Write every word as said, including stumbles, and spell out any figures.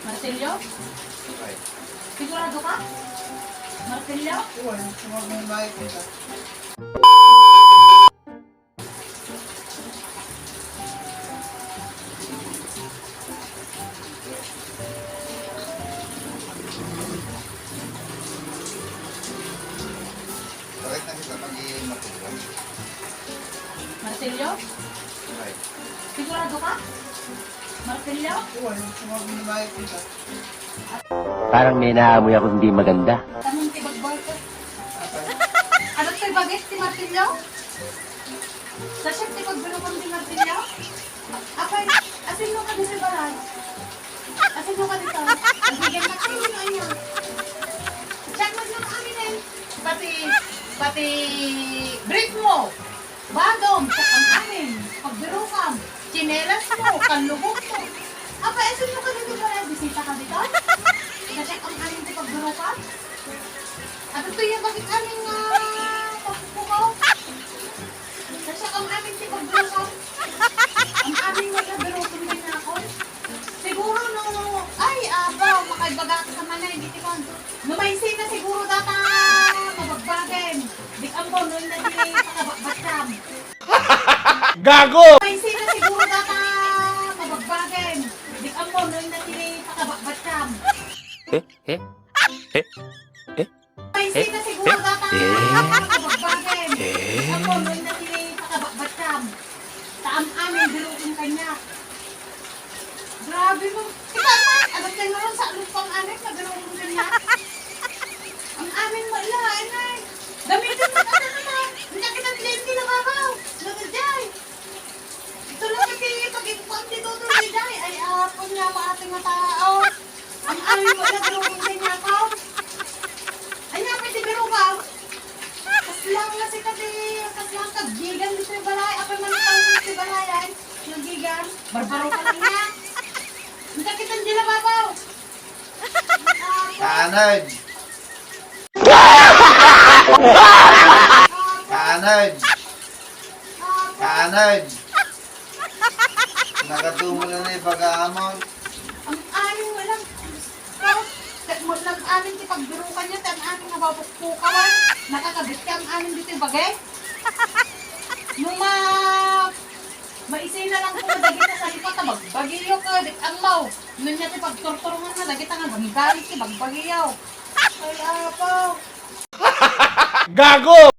Martilyo? Sigurado ka? Martilyo? Uy, sumabay na kita. Bakit na kita mag-iinom ng tubig? Martilyo? Right. Sigurado ka? Martilyo? Uy, sumabay na tayo kita. Parang may naamoy ako hindi maganda. Tanong ti bagbag. Ano ti bagay ti martilyo? Sa siya ti pagbirukan ti martilyo? Apay, asin mo ka di sa balay? Asin mo ka dito? Ang bigyan ka kayo na niya. Check mo yung amin eh. Pati, pati brief mo. Badom, check ang amin. Pagbirukan. Tsinelas mo, kalubog mo. Apay, asin mo ka dito balay? Bisita ka dito? Check ang amin ti pagbirukan. At ito yung bakit amin nga pagpukaw. Kasi ang amin ti pagbirukan. Ang amin nga pagbirukan nga nakon. Siguro no, ay, abaw, makaibagak sa manay, diti kon. No, maisina siguro data, mabagbagen. Di ammo, no, na di pakabakbatkam. Gago! Maisina siguro data, mabagbagen. Di ammo, no, na di pakabakbatkam. Eh? Eh? Eh? Eh? Ay, sino siguro data? Eh? Kabagbagan. Eh? Ako, nung na sila yung pakabakbakam. Taam amin, biruin kanya. Grabe mo. Kita naman, anak kayo naman sa lupang anak, na biruin kanya. Ang amin mo, la, ay, ay. Gamitin mo, ano naman. Hindi kita nila yung pinababaw. Nagajay. Ito lang kasi pag-ipuan dito, ito, Day. Ay, apon nga, maating nga tao. Ang amin mo, nagruhong din niya ako. Ay, nga, pwede birugaw. Kaslang nga si Kati, kaslang kagigan dito yung balay. Apay man ang dito yung balay, ay. Nagigan. Barbaro ka lang niya. Ang sakit ang dila, babaw. Tanod. Tanod. Tanod. Nakatumula na yung pag-aamon. Ang amin mo lang. Kat mo lang amin ti pagbirukan niya, tan amin nga babukbukawan. Nakakabit ka ang amin dito yung bagay. Nung ma-, maisina lang ko, dagita sa lipat, ta bagbagiyo ka, di ammaw. Nung niya ti pagturturungan na, dagita nga gamigamit ti bagbagiyo. Ay, apaw. Gago!